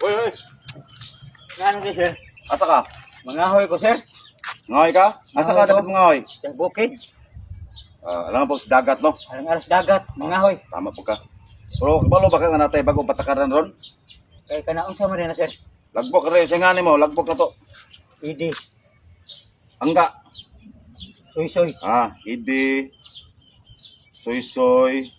Uy, uy. Ngano di, sir? Asa ka? Mangahoy ko, sir. Ngahoy ka? Asa ka Mangahoy ko. dapat mangahoy? Sa bukid. Ah, alam mo po sa dagat, no? Arang aras dagat, mangahoy. Tama po ka. Pero kabalo ba ka nga natay bagong patakaran ron? Kay kana unsa man na, sir? Lagbok rin siya nga nimo, lagbok na to. Idi, Angga. soy-soy, Ah, idi, soy-soy,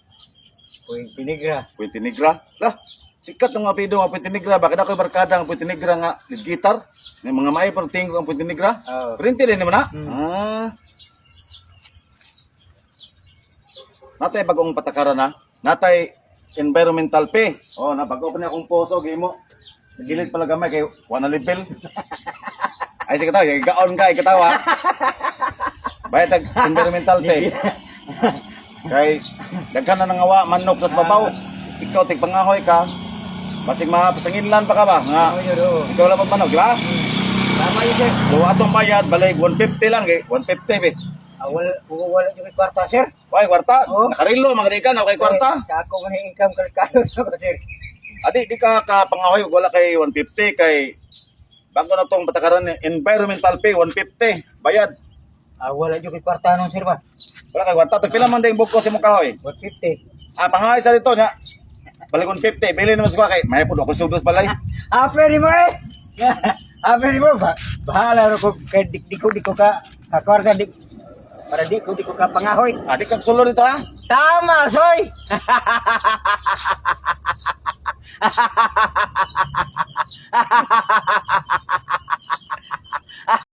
Puente Negra. Puente Negra. Lah, sikat ng mga pido nga Puente Negra. Bakit ako'y barkada ang Puente Negra nga lead guitar? May mga maay pero tingko ang Puente Negra. Oo. Printi din naman na. Ah. Natay bagong patakaran na. Natay environmental pay. Oh, na bago pa niya akong poso gimo. Gilid pala gamay kay wala level. Ay sige tayo, gaon ka ikatawa. Bayad tag environmental pay. Kay daghan na nangawa manok tas babaw. Ikaw tigpangahoy ka. Basig mapasanginlan pa ka ba nga Oo, yun, oo. ikaw lang pag manok, di ba? Tama yun, sir. So atong bayad balik 150 lang eh, 150 be. Ah, wala, wala yung kwarta, sir. Way kwarta, Oo. nakarilo mga di ka na kay kwarta. Sa ako man yung income kalkalo sa ko, sir. Adi di ka ka pangahoy ug wala kay 150 kay bago na tong patakaran ni environmental pay 150 bayad. Ah, wala yung kwarta nun, sir ba? Wala kay kwarta tag pila man ding buko sa imong kahoy. 150. Ah, pangahoy sa dito nya. Balik 150 bili naman sa kay may pud ako sugdos balay. Ah, pwede mo eh. Ah, pwede mo ba? Bahala ro ko kay di ko di ko ka kakwarta di para di ko ka pangahoy. Ah, di kag sulo dito ha. Tama, soy.